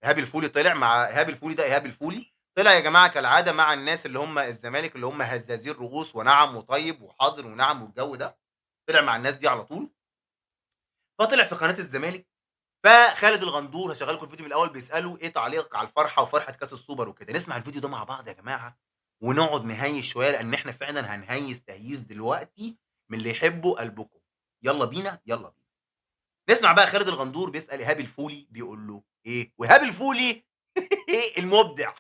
ايهاب الفولي طلع مع ايهاب الفولي، ده ايهاب الفولي طلع يا جماعة كالعادة مع الناس اللي هم الزمالك اللي هم هزازين رؤوس ونعم وطيب وحاضر ونعم والجو ده، طلع مع الناس دي على طول. فطلع في قناة الزمالك، فخالد الغندور هشغل لكم الفيديو من الاول بيساله ايه تعليقك على الفرحة وفرحه كاس السوبر وكده. نسمع الفيديو ده مع بعض يا جماعة ونقعد نهيس شوية، لان احنا فعلا هنهيس تهييس دلوقتي من اللي يحبه قلبكم. يلا بينا يلا بينا نسمع بقى خالد الغندور بيسال ايهاب الفولي بيقول له ايه. وايهاب الفولي المبدع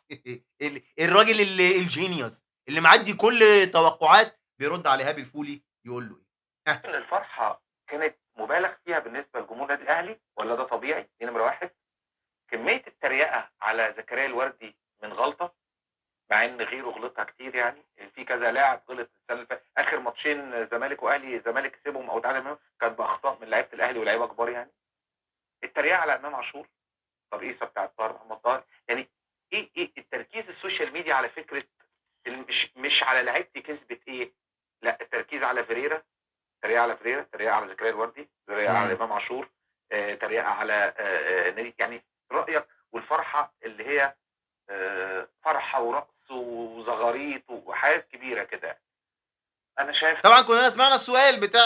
الراجل اللي ال genius اللي معدي كل توقعات، بيرد على ايهاب الفولي يقول له ايه. ان الفرحة كانت مبالغ فيها بالنسبة لجمهور النادي الاهلي ولا ده طبيعي؟ دي نمره واحد. كمية التريقه على زكريا الوردي من غلطه، مع ان غيره غلطها كتير، يعني في كذا لاعب غلط السنة اللي فاتت، اخر ماتشين زمالك واهلي الزمالك كسبهم او تعادل منهم كانت باخطاء من لعيبة الاهلي ولاعيبه كبار. يعني التريقه على امام عاشور، ترقيصه بتاعت طاهر محمد طاهر، يعني ايه التركيز ال social media على فكرة مش على لعيبتي كسبت ايه، لا التركيز على فيريرا، تريقه على فيريرا، تريقه على زكريا الوردي، تريقه على امام عاشور، تريقه على نادي. يعني رايك والفرحه اللي هي فرحه ورقص وزغاريط وحاجات كبيرة كده. انا شايف طبعا كلنا سمعنا السؤال بتاع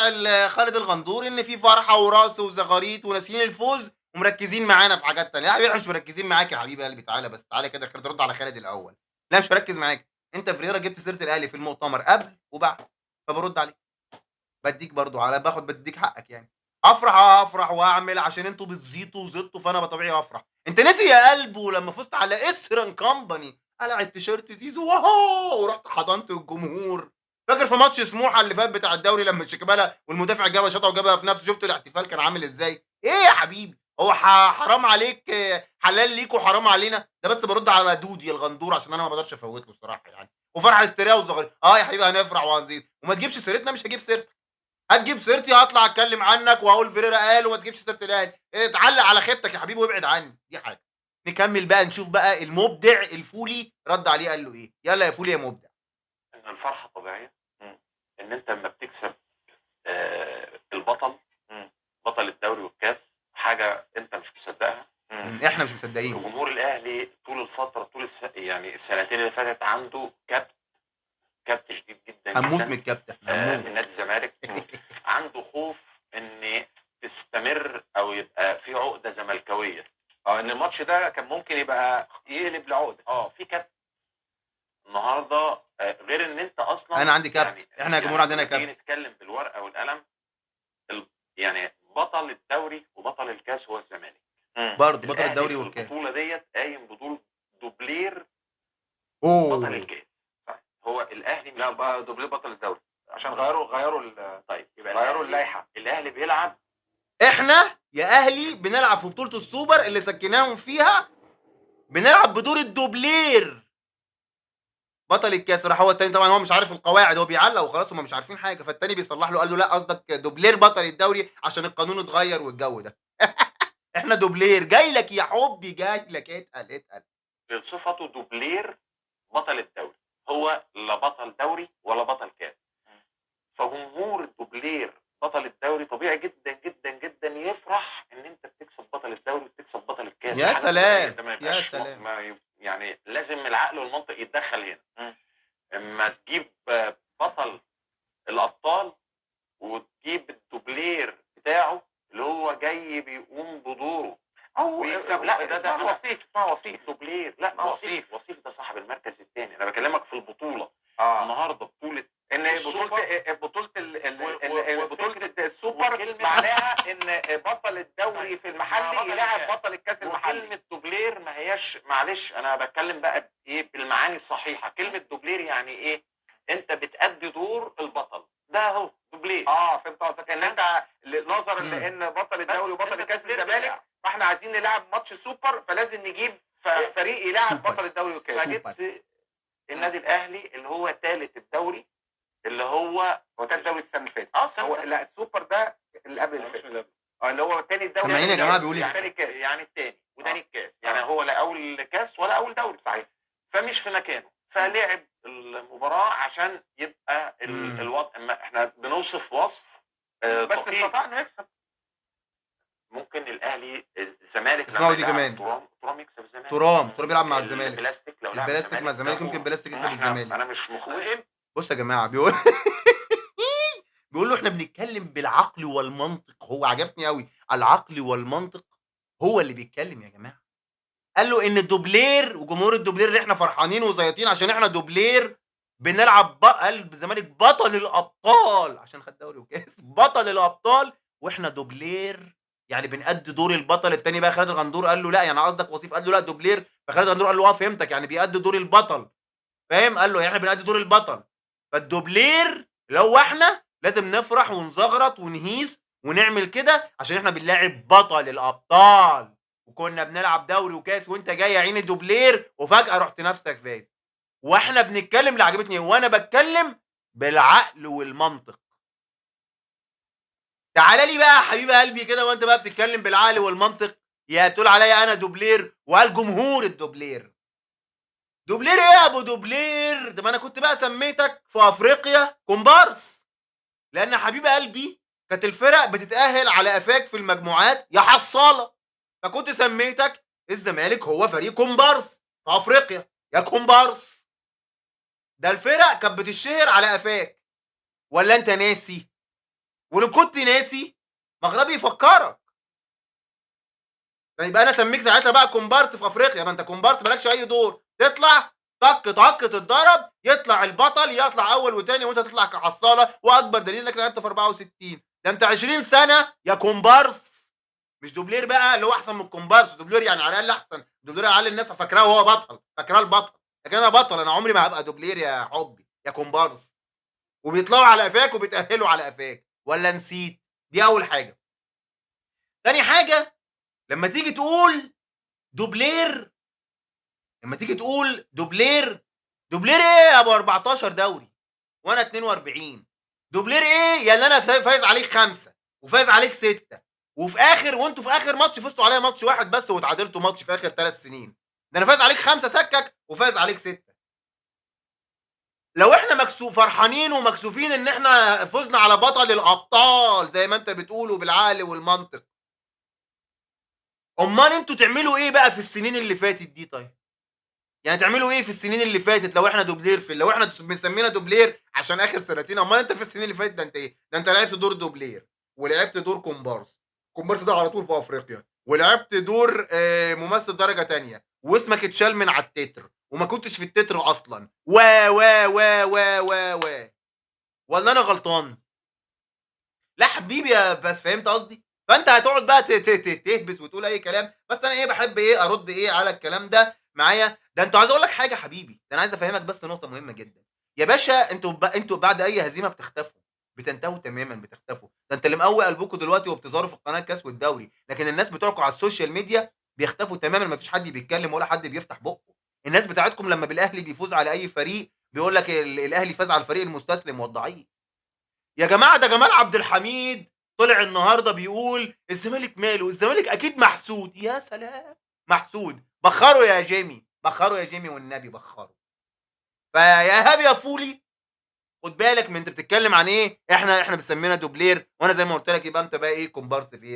خالد الغندور ان في فرحه ورقص وزغاريط وناسيين الفوز ومركزين معانا في حاجات ثانية. لا يا حبيبي مش مركزين معاك يا حبيب قلبي، تعالى بس تعالى كده خالد، رد على خالد الاول. لا مش مركز معاك انت. فريرا جبت سيره الاهلي في المؤتمر قبل وبعد، فبرد عليك بديك برضو على باخد بديك حقك. يعني افرح افرح واعمل عشان انتوا بتزيطوا وزيطوا، فانا بطبيعي افرح. انت ناسي يا قلبه لما فزت على اسرن كومباني قلع التيشيرت زيزو وهو ورحت حضنت الجمهور. فاكر في ماتش سموحه اللي فات بتاع الدوري لما شيكابالا والمدافع جابها شاطها وجابها في نفسه، شفت الاحتفال كان عامل ازاي؟ ايه يا حبيبي، هو حرام عليك، حلال ليك وحرام علينا. ده بس برد على دودي الغندور عشان انا ما بقدرش افوت له الصراحة يعني. وفرحه استريا وزغري، اه يا حبيبي هنفرح وهنزيد، وما تجيبش سيرتنا مش هجيب سيرتك، هتجيب سيرتي هطلع اتكلم عنك واقول فيريرا قال وما تجيبش سيره الاهلي. اتعلق على خيبتك يا حبيبي وابعد عني. دي حاجة. نكمل بقى نشوف بقى المبدع الفولي رد عليه قال له ايه. يلا يا فولي يا مبدع. ان الفرحة طبيعية، ان انت لما بتكسب البطل، بطل الدوري والكاس، حاجة انت مش مصدقها، احنا مش مصدقين. جمهور الاهلي طول الفترة، طول يعني السنتين اللي فاتت عنده كبت شديد جدا، هنموت من الكبت احنا، من نادي الزمالك. عنده خوف ان تستمر او يبقى في عقده زملكاويه، ان الماتش ده كان ممكن يبقى يقلب لعقده. في كبت النهارده، غير ان انت اصلا انا عندي كبت، يعني احنا يا جمهور عندنا كبت. نيجي نتكلم بالورقة والقلم، يعني بطل الدوري وبطل الكاس هو الزمالك برضه، بطل الدوري والكاس. البطولة ديت قايم بدور دوبلير بطل الكاس. هو الاهلي مش لا بقى دوبلير بطل الدوري عشان غيروا طيب يبقى غيروا اللائحة. الاهلي بيلعب، احنا يا اهلي بنلعب في بطوله السوبر اللي سكناهم فيها، بنلعب بدور الدوبلير بطل الكاس. راح هو التاني طبعا هو مش عارف القواعد، هو بيعلق وخلاص هم مش عارفين حاجة، فالتاني بيصلح له قال له لا قصدك دوبلير بطل الدوري عشان القانون اتغير والجو ده. احنا دوبلير جاي لك يا حبي، جاي لك، اتقل اتقل. بصفته دوبلير بطل الدوري، هو لا بطل دوري ولا بطل كاس. فجمهور الدوبلير بطل الدوري طبيعي جدا جدا جدا يفرح ان انت بتكسب بطل الدوري وبتكسب بطل الكاس. يا سلام يا سلام، يعني لازم العقل والمنطق يتدخل هنا. اما تجيب بطل الابطال وتجيب الدوبلير بتاعه اللي هو جاي بيقوم بدوره او يكسب، لا ده وصيف، اسمها وصيف دوبلير، لا وصيف، وصيف ده صاحب المركز الثاني. انا بكلمك في البطولة. النهارده بطوله، ان بطوله بطوله السوبر معناها ان بطل الدوري في المحلي يلاعب بطل الكاس المحلي. كلمة دوبلير ما هياش، معلش انا بتكلم بقى بايه، بالمعاني الصحيحة. كلمة دوبلير يعني ايه؟ انت بتأدي دور البطل، ده اهو دوبلير. فهمت قصدك، ان انت نظرا لان بطل الدوري وبطل الكاس الزمالك، فاحنا عايزين نلعب ماتش سوبر، فلازم نجيب فريق يلعب بطل الدوري والكاس. فجبت النادي الاهلي اللي هو ثالث الدوري، اللي هو ثالث الدوري السنة اللي فاتت. هو لا السوبر ده اللي قبل اللي فات، اللي هو ثاني الدوري. سامعين يا جماعة بيقول يعني الكاس، يعني الثاني وثاني الكاس، يعني هو لا اول كاس ولا اول دوري، صحيح. فمش في مكانه، فلعب المباراة عشان يبقى الوضع. احنا بنوصف وصف بس استطاع انه يكسب. ممكن الاهلي الزمالك اسمعوا دي كمان، ترام يكسب الزمالك. ترام، ترام بيلعب مع الزمالك. البلاستيك لو لعب البلاستيك مع الزمالك يمكن البلاستيك يكسب الزمالك. انا مش مخوف. بص يا جماعة بيقول بيقول له احنا بنتكلم بالعقل والمنطق. هو عجبتني قوي، العقل والمنطق هو اللي بيتكلم يا جماعة. قال له ان الدوبلير وجمهور الدوبلير اللي احنا فرحانين وزيطين عشان احنا دوبلير بنلعب، قال الزمالك بطل الابطال عشان خد دوري وكاس، بطل الابطال واحنا دوبلير يعني بنأدي دور البطل. التاني بقى خالد الغندور قال له لا يعني قصدك وصيف، قال له لا دوبلير. فخالد الغندور قال له اه فهمتك، يعني بيأدي دور البطل، فاهم؟ قال له يعني احنا بنأدي دور البطل، فالدوبلير لو احنا لازم نفرح ونزغرط ونهيس ونعمل كده عشان احنا بنلاعب بطل الابطال، وكنا بنلعب دوري وكاس وانت جاي يا عيني دوبلير وفجأة رحت نفسك فايز. واحنا بنتكلم، اللي عجبتني وانا بتكلم بالعقل والمنطق. تعالى لي بقى يا حبيب قلبي كده وانت بقى بتتكلم بالعقل والمنطق، يا تقول عليا انا دوبلير وقال جمهور الدوبلير. دوبلير ايه يا ابو دوبلير؟ ده ما انا كنت بقى سميتك في افريقيا كومبارس، لان حبيب قلبي كانت الفرق بتتاهل على قفاك في المجموعات يا حصاله، فكنت سميتك الزمالك هو فريق كومبارس في افريقيا يا كومبارس. ده الفرق كانت بتشهر على قفاك، ولا انت ناسي؟ ولو كنت ناسي مغربي يفكرك. يبقى انا سميك ساعتها بقى كومبارس في افريقيا، ما انت كومبارس مالكش اي دور، تطلع طق طق تتضرب، يطلع البطل يطلع اول وتاني وانت تطلع كحصاله. واكبر دليل انك لعبت في 64، ده انت 20 سنة يا كومبارس، مش دوبلير بقى اللي هو احسن من الكومبارس. دوبلير يعني على الاقل احسن، دوبلير على الاقل الناس فاكراه وهو بطل، فاكراه البطل، لكن انا بطل، انا عمري ما هبقى دوبلير يا حبي يا كومبارس. وبيطلعوا على قفاك وبيتاهلوا على قفاك، ولا نسيت؟ دي اول حاجة. تاني حاجة، لما تيجي تقول دوبلير، لما تيجي تقول دوبلير، دوبلير ايه يا ابو 14 دوري وانا 42؟ دوبلير ايه يا اللي انا فايز عليك 5 وفايز عليك 6، وفي اخر وانتوا في اخر ماتش فزتوا عليا ماتش واحد بس واتعادلتوا ماتش في اخر 3 سنين. ده انا فايز عليك 5 سكك وفايز عليك 6. لو احنا فرحانين ومكسوفين ان احنا فزنا على بطل الابطال زي ما انت بتقوله بالعقل والمنطق، امال انتوا تعملوا ايه بقى في السنين اللي فاتت دي؟ طيب يعني تعملوا ايه في السنين اللي فاتت لو احنا دوبلير في، لو احنا بنسمينا دوبلير عشان اخر سنتين، امال انت في السنين اللي فاتت ده انت ايه؟ ده انت لعبت دور دوبلير ولعبت دور كومبارس، كومبارس ده على طول في افريقيا، ولعبت دور ممثل درجه تانية، واسمك اتشال من على التتر وما كنتش في التتر اصلا، و و و و و و ولا انا غلطان؟ لا حبيبي يا بس فهمت قصدي؟ فانت هتقعد بقى تهبس وتقول اي كلام، بس انا ايه بحب ايه ارد ايه على الكلام ده معايا. ده انت عايز اقول لك حاجة حبيبي، ده انا عايز افهمك بس نقطة مهمة جدا يا باشا. انتوا بعد اي هزيمة بتختفوا، بتنتهوا تماما، بتختفوا. ده انت اللي مقوي قلبكم دلوقتي وبتظهروا في القناة الكاس والدوري، لكن الناس بتوعكم على السوشيال ميديا بيختفوا تماما، ما فيش حد بيتكلم ولا حد بيفتح بقه. الناس بتاعتكم لما بالاهلي بيفوز على اي فريق بيقول لك الاهلي فاز على الفريق المستسلم والضعيف. يا جماعة ده جمال عبد الحميد طلع النهارده بيقول الزمالك ماله، الزمالك اكيد محسود. يا سلام، محسود! بخروا يا جيمي، بخروا يا جيمي والنبي بخروا. فيا ايهاب يا فولي خد بالك من انت بتتكلم عن ايه. احنا بنسمينا دوبلير، وانا زي ما قلت لك يبقى انت بقى ايه كومبارس في ايه.